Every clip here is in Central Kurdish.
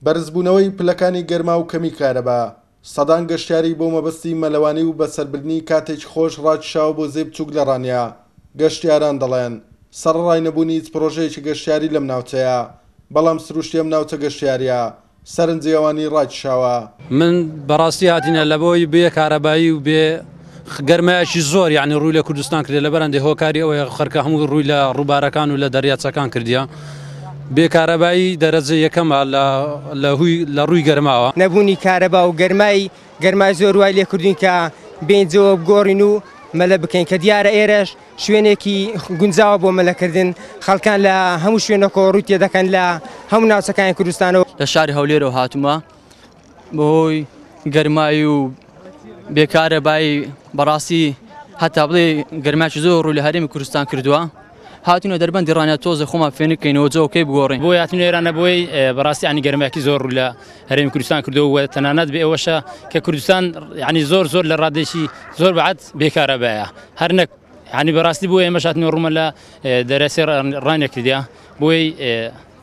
بەرزبوونەوەی پلەکانی گەرما و کەمی کارەبا، سەدان گەشتیاری بۆ مەبەستی مەلەوانی و بەسەربردنی کاتێکی خۆش ڕاکیشاوە بۆ زێی بچووک لە ڕانیە، گەشتیاران دەڵێن، سەڕەڕای نەبوونی هیچ پڕۆژەیەکی گەشتیاری لەم ناوچەیە، بەڵام سروشتی ئەم ناوچە گەشتیارییە سەرنجی ئەوانی ڕاکیشاوە. من بەڕاستی هاتینە لەبەوەی بێ کارەبایی و بێ گەرمایەکی زۆر یعنی ڕووی لە کوردستان کردێ لەبەر هەندێ هۆکاری ئەوەیە خەرکە هەموو ڕووی لە ڕووبارەکان و لە دەریاچەکان کردیە بێ کارەبایی دەرەجە یەکەمە لە هوی لە ڕووی گەرماوە. نەبوونی کارەبا و گەرمای گەرمای زۆر وای لێکردوین کە بێین جەوە بگۆڕین و مەلە بکەین کە دیارە ئێرەش شوێنێکی گونجاوە بۆ مەلەکردن، خەڵکان لە هەموو شوێنەکەوە ڕووی تێدەکەن لە هەموو ناوچەکانی کوردستانەوە. لە شاری هەولێرەوە هاتوومە بەهۆی گەرمایی و بێکارەبایی بەڕاستی هەتا بڵێ گەرماکی زۆر ڕووی لە هەرێمی کوردستان کردووە هاتوونە دەربەندی ڕانیە تۆزێ خۆمان فێنکەینەوە جەوەکەی بگۆڕین. بۆ هاتنە ئێرانە بۆی بەڕاستی عنی گەرماکی زۆر ڕوو لە هەرێمی کوردستان کردووە و تەنانەت بێ ئەوەشە کە کوردستان ینی زۆر زۆر لە ڕادێکی زۆر بەعات بێکارەبایە هەر نەک ینی بەڕاستی بۆ ئێمەش هاتنەوە ڕوومە لە دەرەسێ ڕانیە کردیا بۆی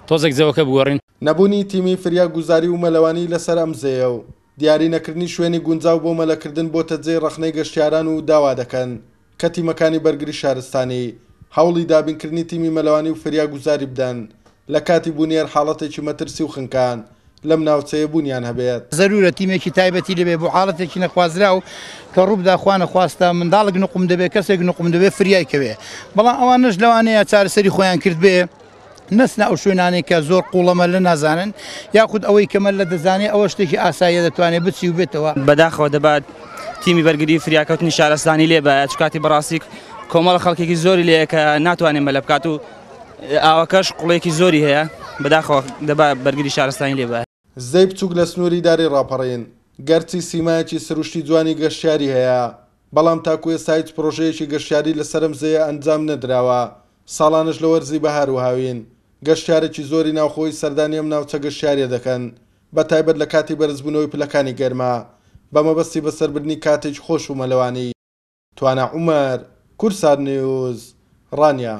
تۆزێک جەوەکە بگۆڕین. نەبوونی تیمی فریاگوزاری و مەلەوانی لەسەر ئەم زێیە و دیاری نەکردنی شوێنی گونجاو بۆ مەلەکردن بۆتە جێی ڕەخنەی گەشتیاران و داوا دەکەن کە تیمەکانی بەرگری شارستانی هەوڵی دابینکردنی تیمی مەلەوانی و فریاگوزاری بدەن لە کاتی بوونی هەر حاڵەتێکی مەترسی و خنکان لەم ناوچەیە بوونیان هەبێت. زەرورە تیمێکی تایبەتی لێبێ بۆ حاڵەتێکی نەخوازراو کە ڕووبدا خوا نەخواستە منداڵێک نوقم دەبێ کەسێک نوقم دەبێ فریای کەوێ بەڵام ئەوانەش لەوانەیە چارەسەری خۆیان کردبێ نەچنە ئەو شوێنانەی کە زۆر قوڵە مەلە نازانن یاخود ئەوەی کە مەلە دەزانێ ئەوە شتێکی ئاساییە دەتوانێت بچی و بێتەوە. بەداخەوە دەبا تیمی بەرگری فریاکەوتنی شارستانی لێ بایە چکاتی بەڕاستی کۆمەڵە خەڵکێکی زۆری لێیە کە ناتوانێت مەلە بکات و ئاوەکەش قوڵێکی زۆری هەیە بەداخەوە دەبا بەرگری شارستانی لێ بایە. زێی بچوک لە سنووری داری ڕاپەڕین، گەرچی سیمایەکی سروشتی جوانی گەشتیاری هەیە، بەڵام تاکو ئێستا هیچ پڕۆژەیەکی گەشتیاری لەسەر ئەم زێیە ئەنجام نەدراوە، ساڵانەش لە وەرزی بەهار و هاوین، گەشتیارێکی زۆری ناوخۆیی سەردانی ئەم ناوچە گەشتیارییە دەکەن، بەتایبەت لە کاتی بەرزبوونەوەی پلەکانی گەرما، بە مەبەستی بەسەربردنی کاتێکی خۆش و مەلەوانی. توانا عومەر، کوردسات نیوز، ڕانیە.